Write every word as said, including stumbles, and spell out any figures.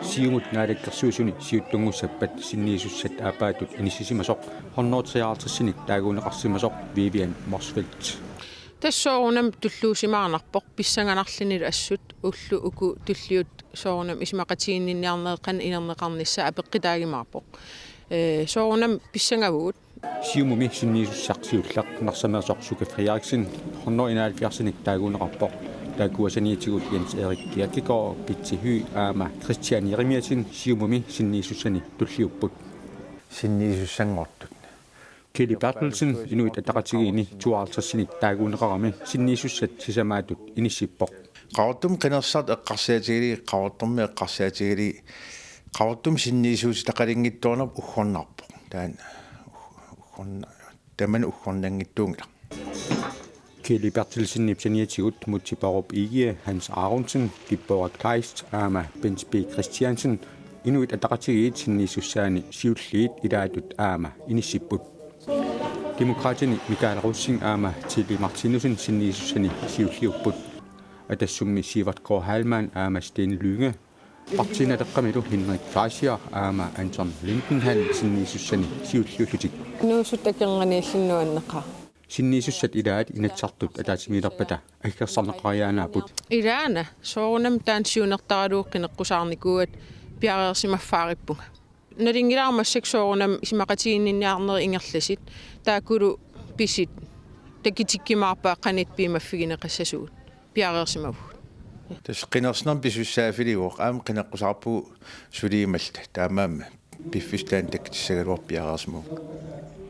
Siumut naalakkersuisuni siuttunngussappat sinniisussat aappaatut inissisimasoq hundrede treoghalvtredsinik taaguunneqarsimasoq Vivian Motzfeldt. Tassa soorunami tulluusimaarnarpoq, pissanganarlunilu assut ullut uku tulliuttut soorunami isumaqatiginninniarnerit qanoq inerneqarnissaat apeqqutaajumaarpoq. Ee, soorunami pissangavugut. Siumumi sinniisussaq siulleq Narsameersoq Suke Frederiksen hundrede enoghalvfjerdsinik taaguunneqarpoq. Taakkua saniatigut Jens Erik Kirkegaard, Pitsi Høegh aamma Kristian Jeremiassen Siumumi sinniisussani tulliupput. Sinniisussanngortut. Kelly Berthelsen Inuit Ataqatigiinni tooghalvtredsinik taaguunneqarami sinniisussat sisamaatut inissippoq. Qaqortumi qinersisartut eqqarsaatigalugit, Qaqortormiut eqqarsaatigalugit, Qaqortumi sinniisuussitaqalinngitsoornarpoq uggornarpoq. Taanna uggorna-, tamanna uggornanngitsuunngilaq. Kelly Berthelsenip saniatigut Múte Bourup Egede, Hans Aronsen, Deborah Kleist aamma Bent B. Christiansen Inuit Ataqatigiit sinniisussaani siulliit ilaatut aamma inissipput. Demokraatini Michael Rosing aamma Tilly Martinussen sinniisussani siulliupput. Atassummi Sivert K. Heilmann aamma Sten Lynge. Partii Naleqqamilu Henrik Fleischer aamma Anton Lindenhall sinniisussani siulliullutik. Nuusut takornariallit nuanneqaaq. Sinniisussat ilaat Inatsisartut ataatsimiilerpata aggersarneqariaannaapput. Ilaana, soorunami taanna siunertaralugu qineqqusaarnikuugatta piareersimaffaarippunga. Nalunngilara massakkut soorunami isumaqatiginninniarnerit ingerlasut, taakkulu pisut takutikkumaarpaat qanoq piumaffigineqassasugut, piareersimavugut. Tassa qinersinermi pisussaaffilivoq, aamma qineqqusaarpugut suliumallata, taamaammat piffissaq taanna takutissagaluarpoq, piareersimavugut.